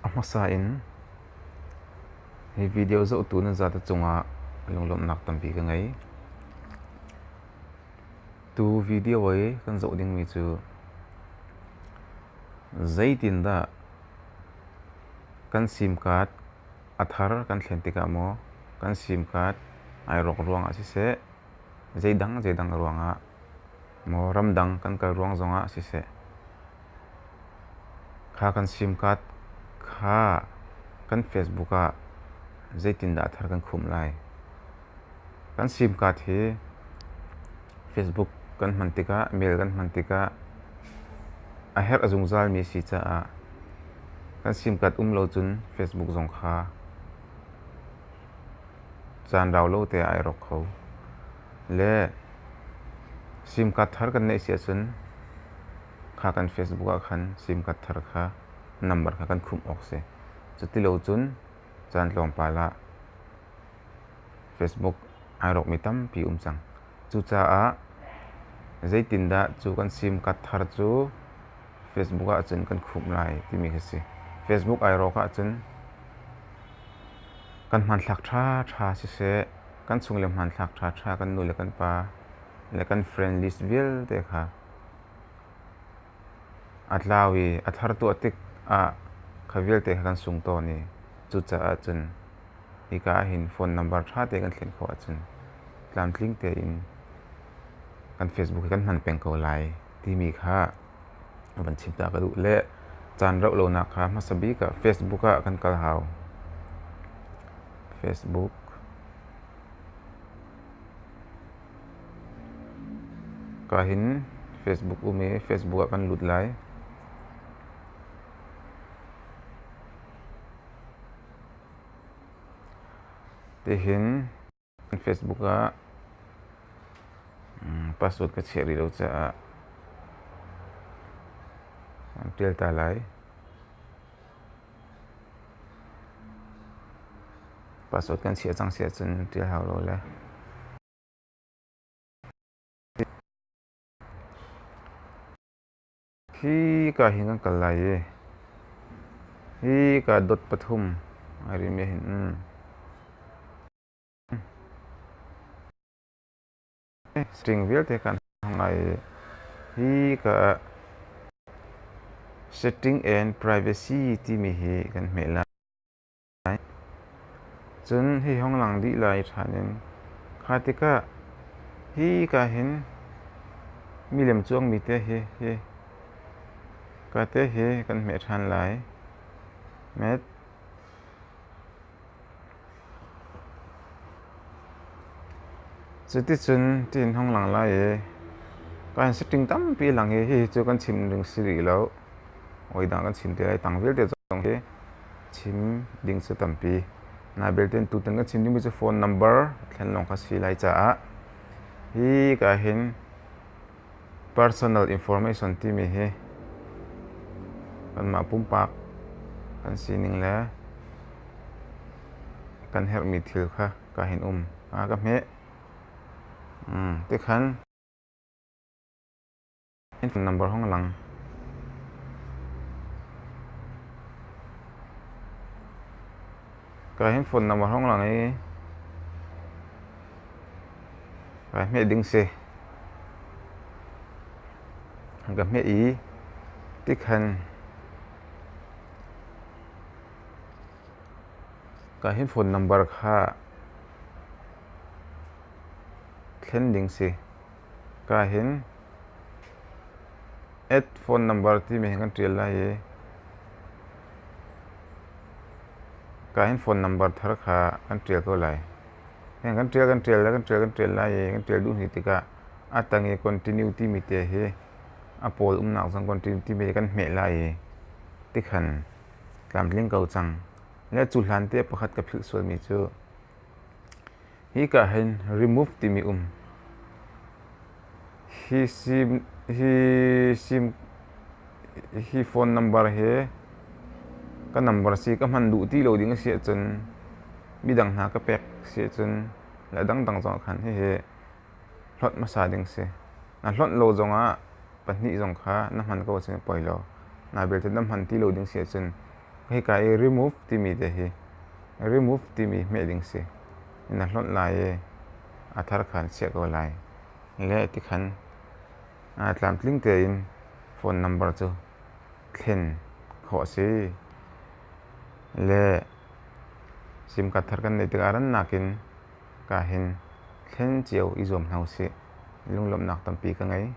A hmasa in hi video zohtu nan zate cungah lunglawmhnak tampi ka ngei. Tu video i kan zoh dingmi cu zeitindah kan SIM card a thar kan thlen tikah maw kan SIM card ai rawk ruangah siseh zeidang zeidang ruangah maw ramdang kan kal ruang zongah siseh kha kan SIM card kha kan Facebook ah zeitindah a thar kan khumh lai. Kan SIM card hi Facebook kan hman tikah, mail kan hman tikah a herh a zungzalmi a si caah kan SIM card um lo cun Facebook zong kha caan rau lo te ah ai rawk kho. Le SIM card thar kan neih si ahcun kha kan Facebook ah khan SIM card thar kha number kha kan khumh awk si. Cuti lo cun caan tlawmpal ah Facebook ai rawkmi tampi um cang. Cucaah zeitindah cu kan SIM card thar cu Facebook ahcun kan khumh lai timi khi si. Facebook ai rawk ahcun kan hmanthlak ṭhaṭha siseh, kan chung le hmanthlak ṭhaṭha kan nu le kan pa le kan friend list vialte kha a tlau i a thar tuah tik ah kha vialte kha kan sung tawn i cucaah cun hika ah hin phone number ṭha tein kan thlen khawh ahcun tlamtling tein kan Facebook hi kan hman peng ko lai timi kha van chim ta ka duh le caan rauh lonak kha hmasa bik ah Facebook ah kan kal hau. Facebook Ka hin Facebook um i Facebook ah kan lut lai. Tihin Facebook ah password ka chiah rih lo caah an ṭial ta lai. Password kan chiah cang si ahcun ṭial hau lo le. Hi ka hin kan kal lai i hi ka dot pathum ai rimi hin. String vialte kan hmang lai i hi ka setting and privacy timi hi kan hmeh lai. Cun hi hong lang dih lai ṭhan in kha tikah hi ka hin milem cuangmi te hi hi ka te hi kan hmeh ṭhan lai. Met. Cuticun tiin hong lang lai i ka hin setting tampi lang hi hihi cu kan chim ding si rih lo. Oi dang kan chim te lai tang vialte zong hi chim ding cu tampi. Na belte tutan kan chim dingmi cu phone number thlen lawng kha si lai caah hi ka hin personal information timi hi kanmah pumpak kan sining le kan herhmi thil kha ka hin um. A ka hmeh. Tikhan Phone number hong lang. Ka hin phone number hong lang i ka hmeh ding si. Ka hmeh i tikhan ka hin phone number kha thlen ding si. Ka hin add phone number timi hin kan ṭial lai i ka hin phone number thar kha kan ṭial ko lai. Hin kan ṭial kan ṭial kan ṭial kan ṭial lai i kan ṭial duh hni tikah a tang i continue timi te hi a pawl umnak zong continue timi hi kan hmeh lai i tikhan tlamtling ko cang. Le cu hlan te pakhat ka philh sualmi cu Hika hin remove timi um. Hi sim hi sim hi phone number hi ka number si ka hman duh ti lo ding a si ahcun midang hna ka pek si ahcun le dangdang zong khan hihi hlonh hmasa ding si. Na hlonh lo zongah pahnih zong kha na hman ko ahcun a poi lo. Na belte na hman ti lo ding si ahcun Hika i remove timi te hi, remove timi hmeh ding si. Na hlonh lai i a thar khan chiah ko lai. Le tikhan tlamtling tein phone number cu thlen khawh a si. Le SIM card thar kan neih tikah rannak in ka hin thlen cio i zuam hna usih. Lunglawmhnak tampi ka ngei.